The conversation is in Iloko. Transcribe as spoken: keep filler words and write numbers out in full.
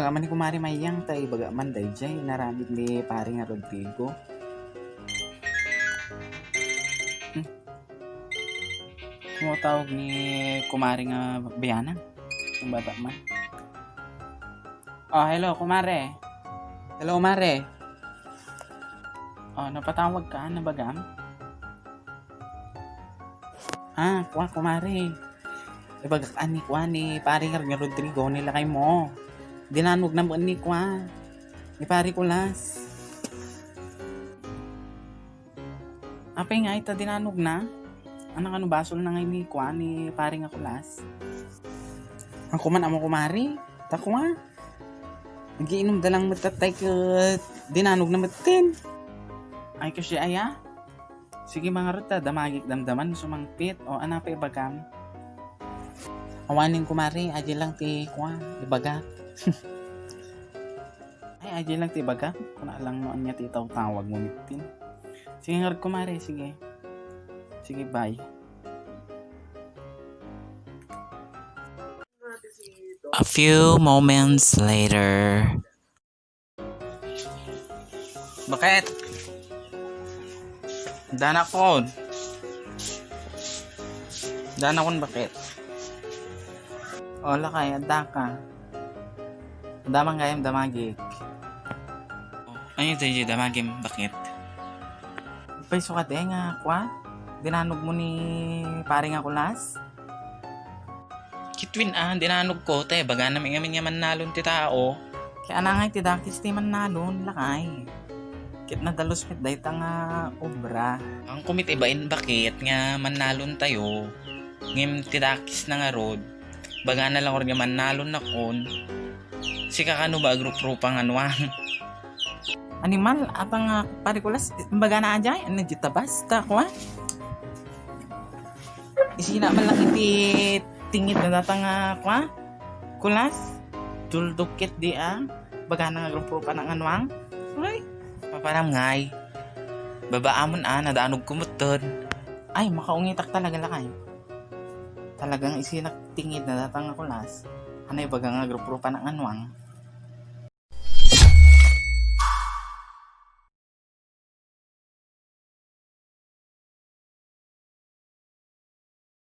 Amangan ni kumare Mayang ta ibaga man daydiay inaramid ni pare nga Rodrigo. Hmm. Kumatawag ni kumare nga Bianang. Ang bata man. Oh, hello, kumare. Hello, mare. Oh, napatawag ka? Nabagam? Ah, kua, kumare. Ibagak ni kua ni pare nga Rodrigo ni lakay mo. Dinanog na ni kua. Ni pare Kulas. Apay nga ita dinanog na? Anak, ano basol na ngay ni kua ni pare nga Kulas? Ako man amo kumare. Ta kua. Nagiinom da lang met tattay ket dinanog na metten. Ay, kasi aya? Sige, mangarud ta, damagik damdaman sumangpit. O, ano pa ibagam? Awanen, kumare, adi lang ti kua, ibagak. Ay, adi lang ti ibagak. Kuna lang no anya ti tawtawag mo mittin. Sige, ngarud, kumare, sige. Sige, bye. A few moments later. Bakit? Danakon. Danakon, bakit? O, lakay, adda ka. Adda man gayam damagik. Ano ito, J J, damagim? Bakit? Paiso ka, te, nga, kwa? Dinanog mo ni pare nga Kulas? Kitwin a, dinanog ko, te, bagana mi ngamin nga mannalon ti tao. Kaya anangay ti dakis ti mannalon, lakay. Ket nadalus met dayta nga obra. Ang kumit ibain bakit nga mannalon tayo, ngem ti dakis na ngarud, bagana lang nga mannalon nakon. Sika kano ba agruprupa nga nuang? Animal, apang, ah, pare Kulas, bagana ajay, ano, di ta basta, kwa? Isina man lang iti tingid na data nga, kwa? Kulas? Duldukit di, ah. Bagana nga agruprupa na nga nuang. Uy, paparam ngay. Babaamon, ah, nadanog kumuttod. Ay, makaungitak talaga lakay. Talagang isinak tingid na data nga Kulas. Anay baga nga agruprupa na nga nuang.